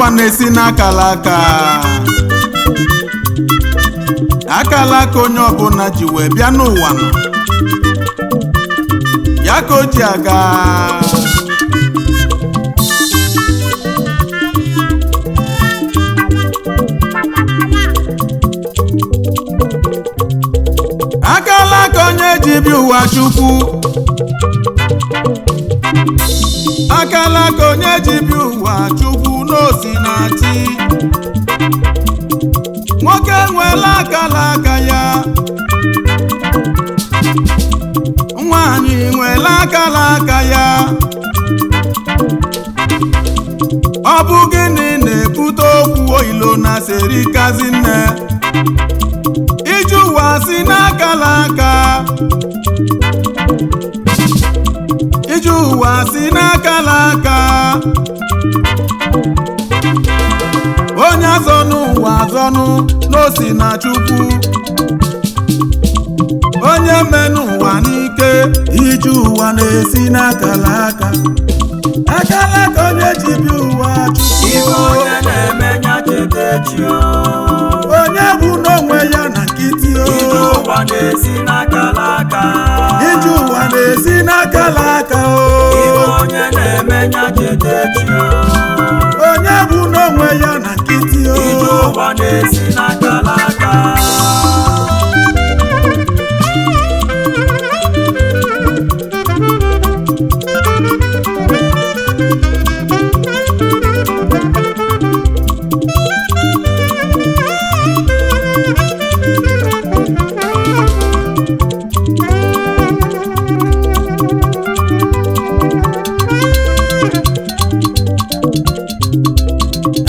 Ụwa na-esi n'akala aka akala aka onye ọbụla ji wee bịa n'ụwa nọ ya ka o ji aga. Akala aka onye ji bịa ụwa Chukwu, akala aka onye ji bịa ụwa Chukwu n'osi na chi. Nwoke nwela akala aka ya, nwaanyị nwela akala aka ya. Ọ bụ gịnị na-ebute okwu oilo na serikazi nne? Ije ụwa si n'akala aka, ije ụwa si n'akala aka. Onye azọnụ ụwa azọnụ n'osi na Chukwu, onye menụ ụwa n'ike. Ije ụwa na-esi n'akala aka, akala aka onye ji bịa ụwa Chukwu. Ife onye na-eme ya cheta echi o. Onye bụ n'onwe ya na nkịtị o. Ije ụwa na-esi n'akala aka. Ije ụwa na-esi n'akala aka o. Ife onye na-eme ya cheta echi o. Onye bụ n'onwe ya na nkịtị o. Ije ụwa na-esi n'akala aka.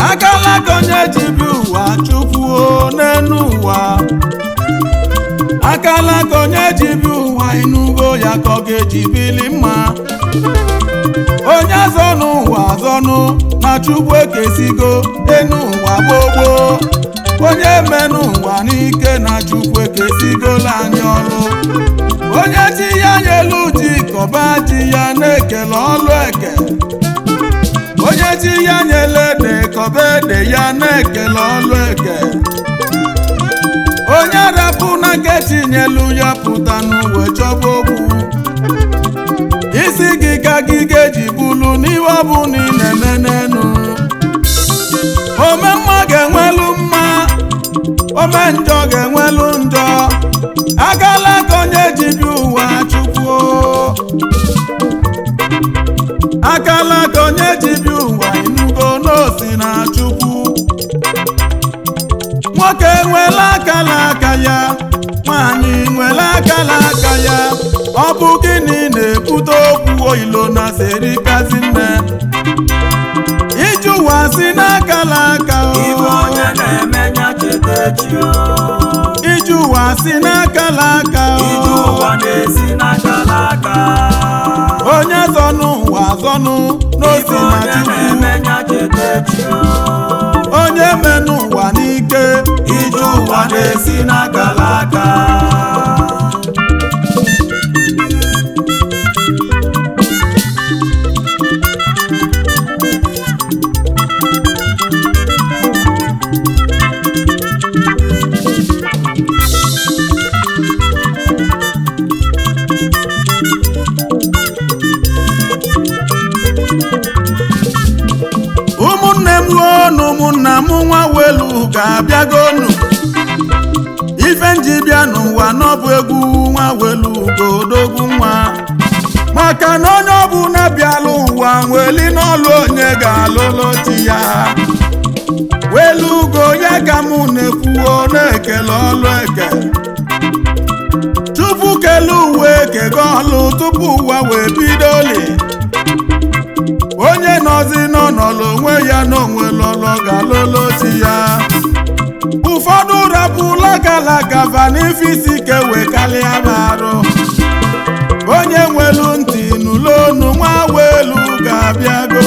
Akala aka onye ji bịa ụwa Chukwu o n'enu ụwa. Akala aka onye ji bịa ụwa ịnụgo ya ka ọ ga-eji bili mma. Onye azọnụ ụwa azọnụ na Chukwu ekesigo enu ụwa gbogbo. Onye menụ ụwa n'ike na Chukwu ekesigola anyị ọlụ. Onye chi ya nyelu ji kọba ji ya na-ekele ọlụ eke. Onye chi ya nyele ede kọba ede ya na-ekele ọlụ eke. Onye rapụ na nke chinyelu ya pụta n'uwe chọba okwu. Isi gị ka gị ga-eji bulu n'ihe ọbụla ị na-eme n'enu. Ome mma ga-enwelu mma, ome njọ ga-enwelu njọ. Akala aka onye ji bịa ụwa Chukwu, akala aka onye ji bịa ụwa ịnụgo n'osi na Chukwu. Nwoke nwela akala aka ya, nwaanyị nwela akala aka ya. Ọ bụ gịnị na-ebute okwu oilo na serikazi nne? Ije ụwa si n'akala aka o. Ife onye na-eme ya cheta echi o. Ije ụwa si n'akala aka o. Ije ụwa na-esi n'akala aka. Onye zọnụ ụwa azọnụ n'osi Ife na onye Chukwu. na-eme ya cheta echi o. Onye menụ ụwa n'ike. Ije ụwa na-esi n'akala aka. Ụmụnne m ruo na ụmụnna m nwa welu ga-abịagonu. Ife nji bịa n'ụwa n'ọbụ egwu nwa welu godogwu nwa. Maka na onye ọbụla bịala ụwa nweli n'ọlụ onye ga-alụlụ di ya. Welu ugo ya ka mụ na-ekwuo na-ekele ọlụ eke. Tupu kele uwe ekego ọlụ tupu ụwa wee bidoli. Onye nọzi n'ọnọlụ onwe ya n'onwe lọlọ ga-alụlụ di ya. Ụfọdụ rapụla kalakava n'ife isi ike wee kalịa m arụ. Onye nwelu ntị nụlụ onu nwa welu ga-abịago.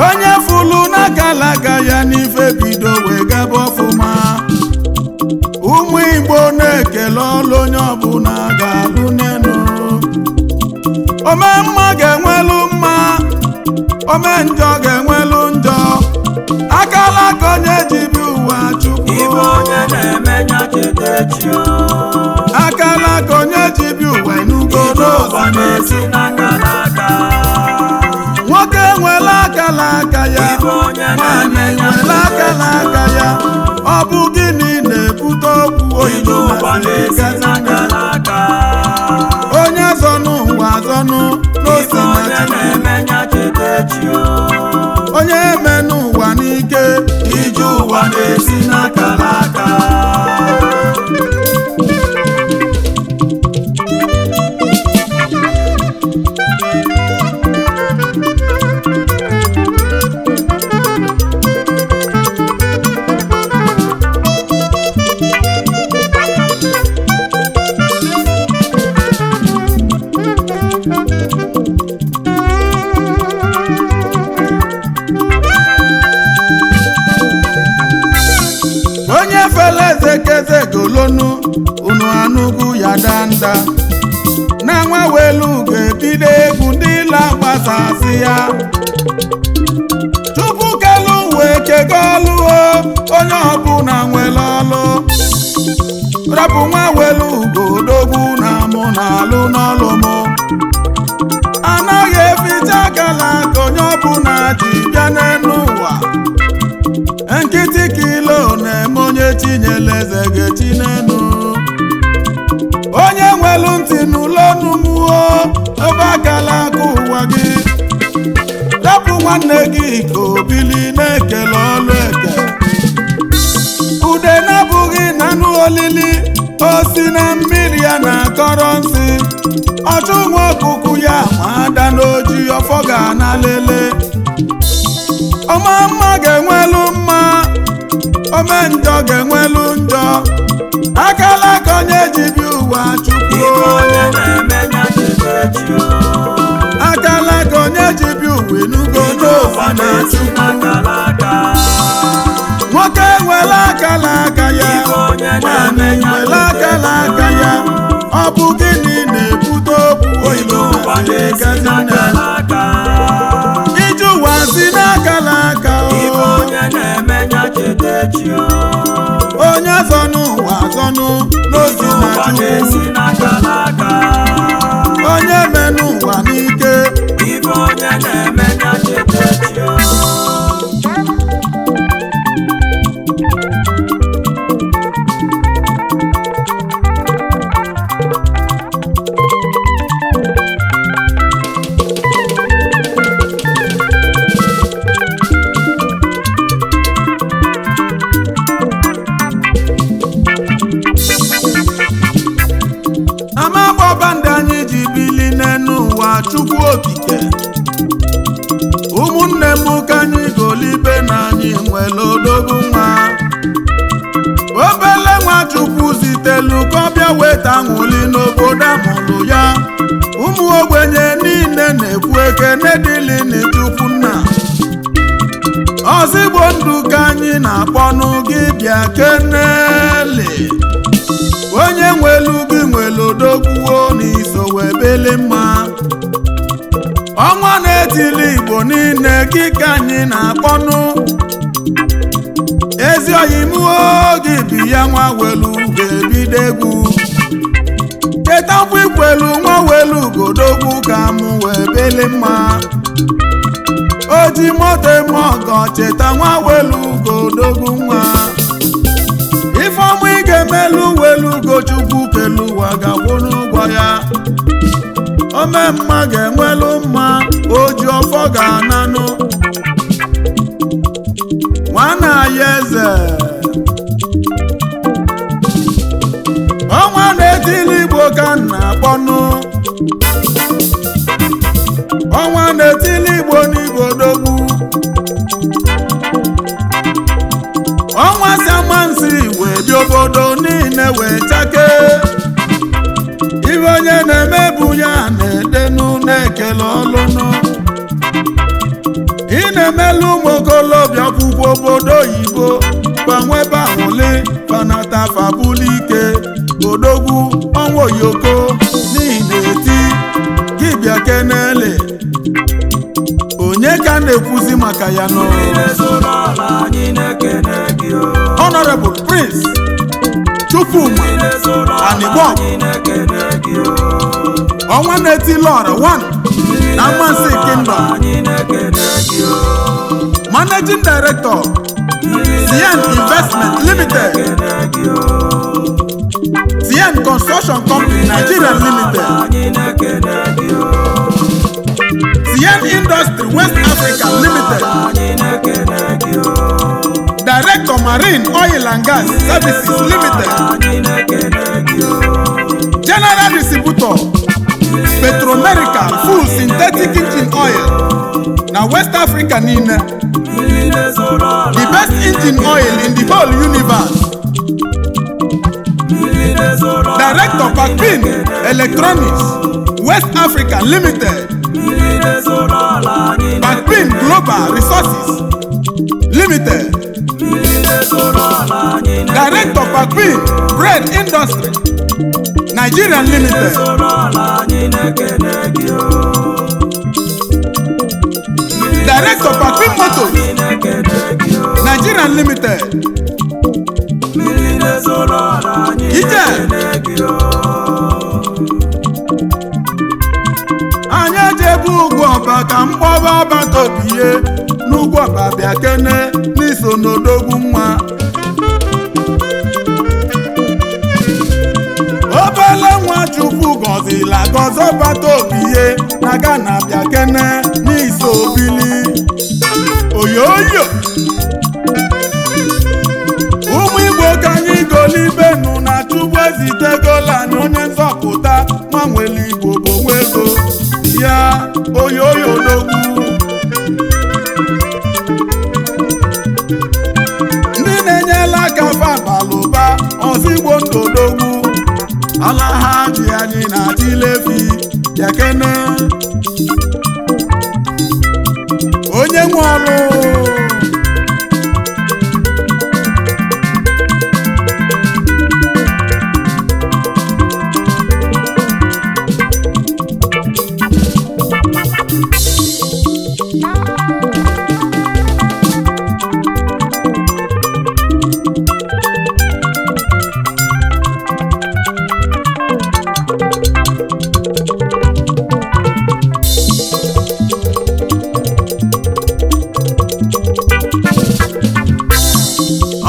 Onye fụlụ n'akalaka ya n'ife bido wee gaba ọfụma. Ụmụ Igbo na-ekele ọlụ onye ọbụla ga-alụ n'enu. Ome mma ga-enwelu mma, ome njọ ga-enwelu njọ. echi o. Akala aka onye ji bi ụwa enugo Ije ụwa n'osi na na-esi n'akala aka. Nwoke nwere akala aka ya, Ife onye nwaanyị na-eme ya nwere akala aka ya. Ọ bụ gịnị na-ebute okwu Ije oyibo ụwa na-esi n'akala aka. Onye zọnụ ụwa azọnụ Ife n'osi na onye Chukwu. na-eme ya cheta echi o. Onye eme n'ụwa n'ike. Ije ụwa na-esi n'akala aka. Onye fele eze keze golonu unu anụgụ ya danda na nwa welu ga-ebido egwu ndị la gbasasị ya. Chukwu kelu wee kegoluo onye ọbụla nwere ọlụ. Rapụ nwa welu ugodogwu na mụ na alụ n'ọlụ mụ. Anaghị eficha akala aka onye ọbụla ji bịa n'elu ụwa. Nkịtị kilo na-eme onye chinyere eze ga-echi n'elu. Onye nwelu ntị n'ụlọ numuo ebe akala aka ụwa gị. Rapụ nwanne gị ka obili na-ekele ọlụ eke. Ude na-abụghị na anụ olili o si na mmiri ya na-akọrọ nsị. Ọchụ nwa ọkụkụ ya ma ada n'oji ọfọ ga na lele. Ọma mma ga-enwelu mma, ome njọ ga-enwelu njọ. Akala aka onye ji bi ụwa Chukwu. Ife onye na-eme ya cheta echi o. Akala aka onye ji bi ụwa enugo Ije ụwa n'osi na na-esi Chukwu. n'akala aka. Nwoke nwere akala aka ya, Ife onye nwaanyị na-eme ya nwere cheta akala echi aka ya. Ọ bụ gịnị na-ebute okwu Ije oyibo ụwa na-esi n'akala aka. Ije ụwa si n'akala aka Ife o. onye na-eme ya cheta echi o. Onye zọnụ ụwa azọnụ n'osi Ije na ụwa Chukwu. na-esi n'akala aka. Onye menụ ụwa n'ike. Ife onye na-eme ya cheta echi o. Amagbọba ndị anyị ji bili n'enu ụwa Chukwu okike. Ụmụnne m ka anyị golibe na anyị nwere odogwu nwa. Obele nwa Chukwu zitelu ka ọ bịa weta nwuli n'obodo amụrụ ya. Ụmụ ogbenye niile na-ekwu ekene dịlị Chukwu nna. Ozigbo ndụ ka anyị na-akpọnụ gị bịa keneli. Onye nwelu gị nwelu odogwuo n'iso wee beli mma. Ọnwa na-etili Igbo niile gị ka anyị na-akpọnụ. Ezi oyimuo gị bi ya nwa welu ga-ebido egwu. Chetakwa ikwelu nwa welu godogwu ka mụ wee beli mma. Oji moto eme ọgọ cheta nwa welu godogwu nwa. Ifeọma ị ga-emelu welu ugochukwu kelu ụwa ga-akwụ n'ụgwọ ya. Ome mma ga-enwelu mma, oji ọfọ ga-ananụ. Nwana ya eze. Ọnwa na-etili Igbo ka m na-akpọnụ. Ọnwa na-etili Igbo n'Igbo dogwu. Ọnwa si amansi wee bi obodo niile wee chake. Ife onye na-emebu ya na-edenu na-ekele ọlụnụ. Ị na-emelu ụmụ okolobịa akwụkwọ obodo oyibo gbanwebe ahụli fanata fabulike odogwu ọnwa oyoko n'ihi na-eti gị bịa kenele. Onye ka na-ekwuzi maka ya nọ? Niile zoro ọla anyị na-ekene gị o. Honorable Prince Chukwuma Niile n'Igbo. Ọnwa na-eti lọra 1 na Amansi Kingdom. Managing Director, Cien Investment Limited, Cien Construction Company Nigeria Limited, Cien Industry West Africa Limited. Director, Marine Oil and Gas Services Limited. General Distributor, Petromerica Full Synthetic Engine Oil na West Africa niile. The best engine oil in the whole universe. Director, Pakpin Electronics West Africa Limited, Pakpin Global Resources Limited. Director, Pakpin Bread Industry Nigerian Limited. Director, Pakpin Motors Nigerian Limited. Ije anyị ejebe ugwu ọba ka mkpọba ọbatobiye n'ugwu ọba bịa kene n'iso n'odogwu nwa. Obele nwa Chukwu gọzila gọzi, ọbatobiye na Ghana, bịa kene n'iso bili oyoyo. Ụmụ Igbo, ka anyị golibenu na Chukwu ezitegola anyị onye nzọpụta. Nwa nwere Igbo bụ nwa ego ya, oyoyo dogwu. Ndị na-enyela aka fabalụba ọzọ Igbo ndodogwu ala ha ji anyị na chilefi bịakene onye nwe ọlụ.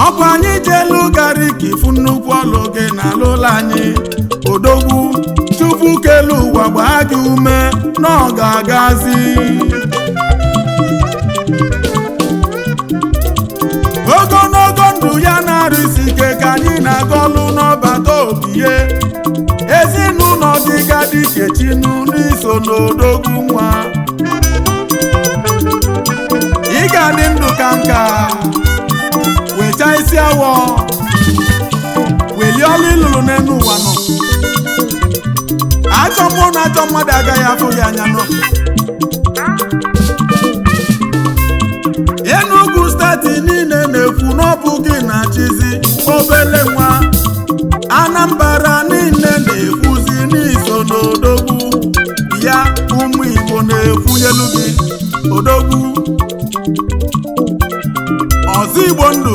Ọ bụ anyị jelu gara ifu nnukwu ọlụ gị na alụla anyị, odogwu. Chukwu kelu ụwa gbaa gị ume na ọ ga-agazi. Ogologo ndụ ya na-arụsi ike ka anyị na-agọlụ n'ọbata obiye. Ezinụlọ dịga dike chinu n'iso n'odogwu nwa. Ị ga-adị ndụ ka nka weta isi awọ welie ọlụ ịlụrụ n'elu ụwa nọ. Ajọ mmụọ na ajọ mmadụ agaghị afụ gị anya nọ. Enugu Steeti niile na-ekwu n'ọbụ gị na-achịzi, obele nwa. Anambra niile na-ekwuzi n'iso n'odogwu ya. Ụmụ Igbo na-ekwunyelu gị, odogwu ọzọ Igbo ndụ.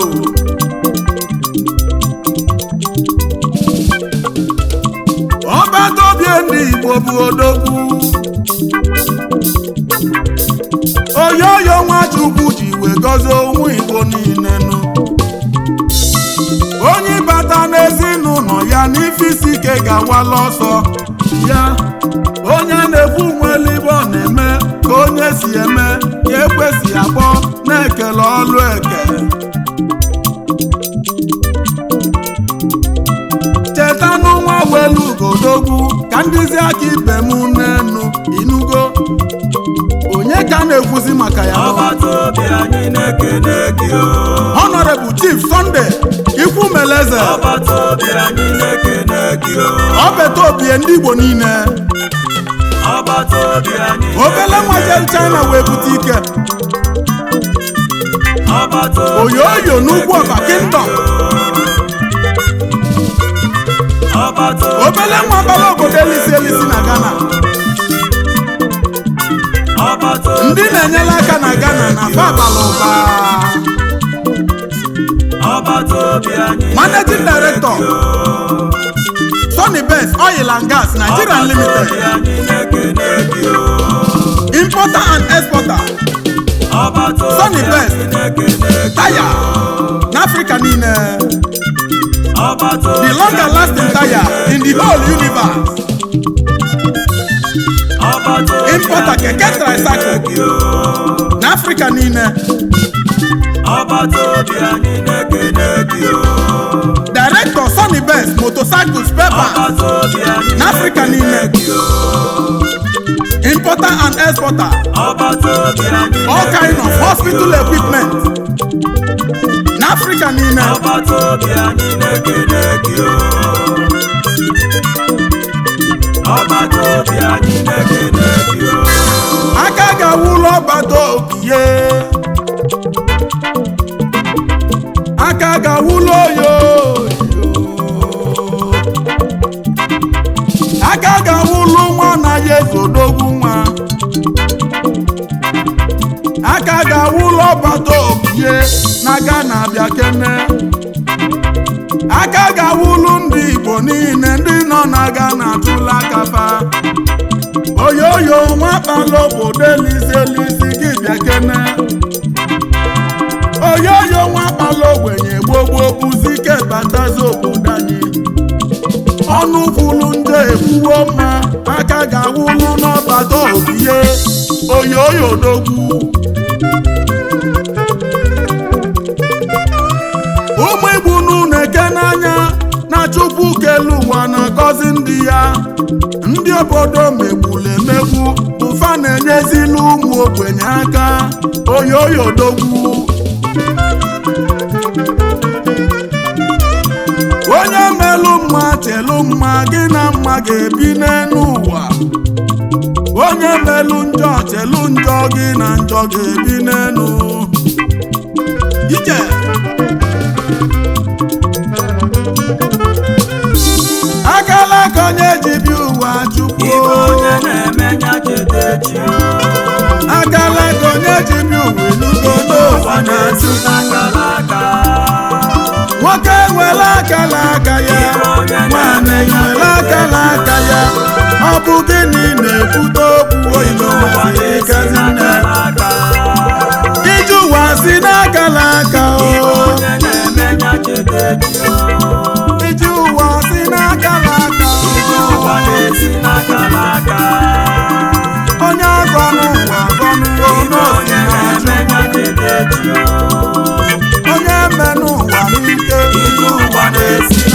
Ọbatobie ndị Igbo bụ odogwu oyoyo. Nwachukwu ji wee gọzie ụmụ Igbo niile nụ. Onye bata n'ezinụlọ ya n'ife isi ike ga-awala ọsọ ya. Onye na-ekwu nwere ibe ọ na-eme ka onye si eme ka ekwesị akpọ na-ekele ọlụ eke. Cheta n'nwa welu ugodogwu ka ndịzi aka ibe m n'enu inugo. Onye ka a na-ekwuzi maka ya? Ọgbata obi, anyị na-ekele gị o. Honorable Chief Sunday Ikwumeleze. Ọgbata obi, anyị na-ekele gị o. Ọbeta obie ndị Igbo niile. Ọgbata obi, anyị Obele nwa jere China wee bute ike. Ọgbata obi. Oyoyo n'Ugwu Ọba Kingdom. Ọgbata obi. Obele nwa bara obodo elisi elisi na Ghana. Ọgbata obi. Ndị na-enyere aka na Ghana na fa abalị ụba. Ọgbata obi, anyị Managing Director, Sonny Best Oil and Gas Nigeria Limited, importer and exporter, Sunny Best taya n'Africa niile, the longer lasting tire in the whole universe, importer keke tricycle n'Africa niile, director Sunny Best motorcycle spare parts n'Africa niile, importer and exporter all kind of hospital equipment n'Africa niile. Aka ga-awụlụ ọgbata obiye, aka ga-awụlụ oyo, aka ga-awụlụ nwa na ya ezodogwu nwa, aka ga-awụlụ ọgbata obiye n'aka na-abịa kene, aka ga-awụlụ ndị Igbo niile ndị nọ na Ghana tụla akafa. Oyoyo nwa kpala obodo elisi elisi gị bịa kene, oyoyo nwa kpala ogbenye gbogbo bụzi ike batazi obodo anyị, ọnụ kwulu ndị ekwuwo mma, aka ga-awụlụ n'ọbata obiye oyoyo dogwu. Ụmụ Igbo unu na-eke n'anya na Chukwu kelu ụwa na-agọzi ndị ya, ndị obodo megbulu emegbu ụfa na-enyezila ụmụ ogbenye aka oyoyo dogwu. Onye melụ mma chelu mma, gị na mma ga-ebi n'elu ụwa, onye melụ njọ chelu njọ, gị na njọ ga-ebi n'elu ije. Akala aka onye ji bi ụwa Chukwu, akala aka onye ji bi ụwa elugo n'ụwa na-asị, nwoke nwere akala aka ya, nwaanyị nwere akala aka ya, ọ bụ gịnị na-ekwute okwu oyibo masịrị kazi nne, ije ụwa si n'akala aka o, ije ụwa si n'akala aka, onye azọ n'ụwa azọ n'ụwa n'osi na-achụ, onye eme n'ụwa n'ike, ije ụwa na-esi.